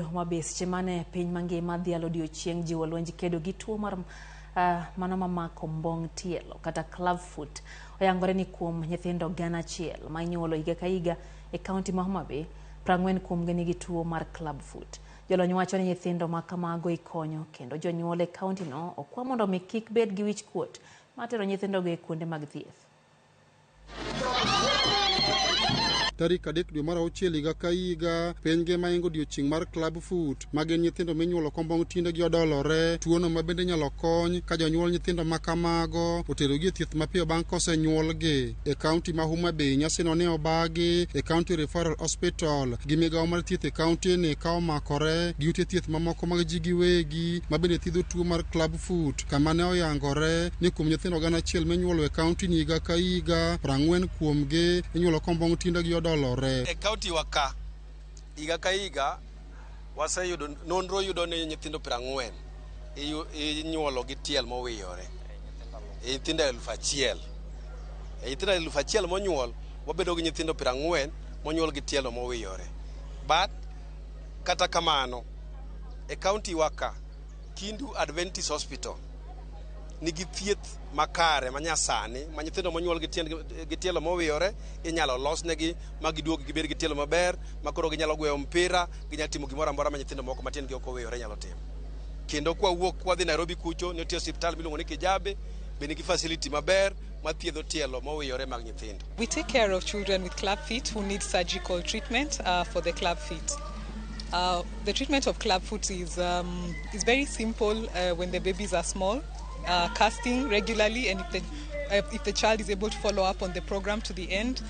Homa Bay seche mane piny mangima dhialo odiochieng' jiwo lwenj kedo gi tuo mar mano mamako mbong' tielo kata club foot. Oyangore ni kuom nyithindo 1,000 ma inyuolo higa ka higa e kaunti ma Homa Bay, 40 kuomgi nigi tuo mar club foot. Jolony wacho ni nyithindo ma kamago ikonyo kendo jonyuol e kaunti no okwa mondo mi kik bed gi wich kuot mar tero nyithindogo e kuonde mag thieth. Tarik 3 dwe mar 6 higa ka higa, piny ngima ingo odiochieng' mar club foot, ma gin nyithindo minyuolo kombong' tiendegi odolore. Tuono ma bende inyalo kony ka jonyuol nyithindo ma kamago oterogi e thieth mapiyo bang' kosenyuolgi. E kaunti ma Homa Bay, nyasino ne obagi e County Referral Hospital gi migawo mar thieth e kaunti ni ka omakore gi ute thieth mamoko mag ji giwegi ma bende thiedho tuo mar club foot, kama ne oyangore ni kuom nyithindo 1,000 minyuolo e kaunti ni higa ka higa, 40 kuomgi inyuolo kombong' tiendegi odolore. E kaunti wa ka, higa ka higa, waseyudo nonro yudo ni nyithindo 40 inyuolo gi tiel mowiyore. E nyithindo 1,000. E nyithindo 1,000 monyuol, wabedo gi nyithindo 40 monyuol gi tielo mowiyore. But kata kamano, e kaunti wa ka, Kindu Adventist Hospital nigi thieth makare manyasani ma nyithindo monyuol gi tielo mowiyore inyalo losnegi ma giduog gibed gi tielo maber ma koro ginyalo gweyo mpira, ginyalo timo gimoro amora ma nyithindo moko ma tiendgi ok owiyore nyalo timo. Kendo kwawuok kwadhi Nairobi kucho, nitie osiptal miluongo ni Kijabe, be nigi facility maber mathiedho tielo mowiyore mag nyithindo. We take care of children with club feet who need surgical treatment for the club feet. The treatment of club foot is very simple when the babies are small, casting regularly, and if the child is able to follow up on the program to the end,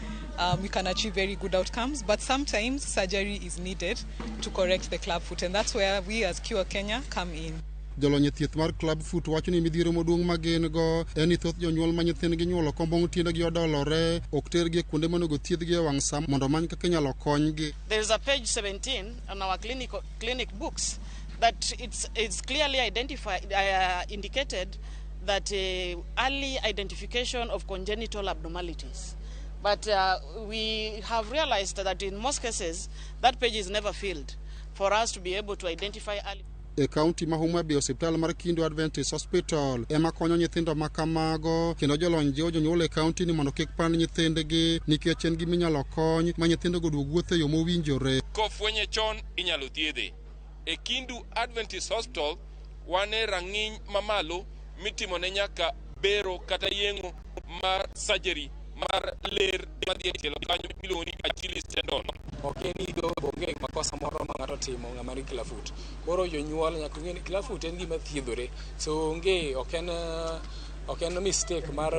we can achieve very good outcomes. But sometimes surgery is needed to correct the club foot, and that's where we as Cure Kenya come in. Jolony e thieth mar club foot wacho ni midhiero maduong' ma gin go en ni thoth jonyuol ma nyithindgi nyuolo kombong' tiendegi odolore ok tergi e kuonde monego thiedhgi e wang' sa mondo omany kaka inyalo konygi. There is a page 17 on our clinic books that it's clearly identified, indicated that early identification of congenital abnormalities. But we have realized that in most cases that page is never filled for us to be able to identify early. E kaunti ma Homa Bay, osiptal mar Kindu Adventist Hospital ema konyo nyithindo ma kamago, kendo jolony jiwo jonyuol e kaunti ni mondo kik pand nyithindgi nikech en gima inyalo kony ma nyithindogo duog wuotho e yo mowinjore. Kofwenye chon inyalo thiedhe. E Kindu Adventist Hospital wan e rang'iny mamalo mitimone nyaka bero kata yeng'o mar surgery mar ler madhi e tielo kanyo miluongo ni Achilles tendon. Ok en ido onge makosa moro ma ng'ato timo ng'ama nigi clubfoot. Koro jonyuol nyaka ng'e ni clubfoot en gima thiedhore. So onge ok en mistake mar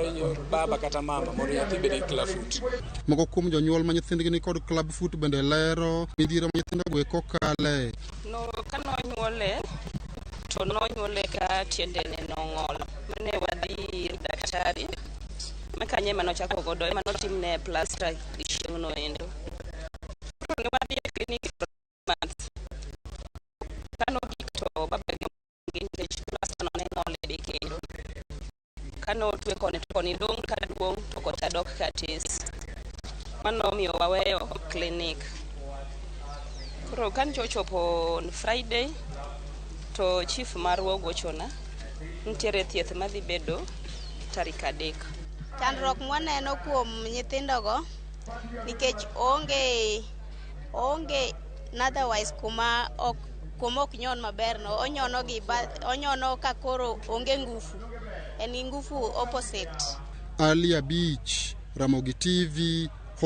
baba kata mama mondo nyathi bed gi clubfoot. Moko kuom jonyuol ma nyithindgi ni kod club foot bende lero midhiero ma nyithindogo eko kale. No, kanonyuole to nonyuole ka tiendene nong'ol. Mane wadhi ir daktari ma kanyo ema nochako godo ema notimne plasta chieng'no endo. Koro ne wadhi e klinik months. Kanogik to baba gi nikech plasta no ne ng'ole be kendo. Kanotwe koni to koni dong' ka duong' to kocha dok ka tis. Mano nomiyo waweyo klinik. Koro kanyo ochopo on Friday to chief marwa ogochona nitiere thieth madhi bedo tarik 3. Chandruok mwaneno kuom nyithindogo nikech onge otherwise kuma ok nyon maber no onyono gi onyono ka koro onge ngufu en gi ngufu opposite. Ali Abich, Ramogi TV.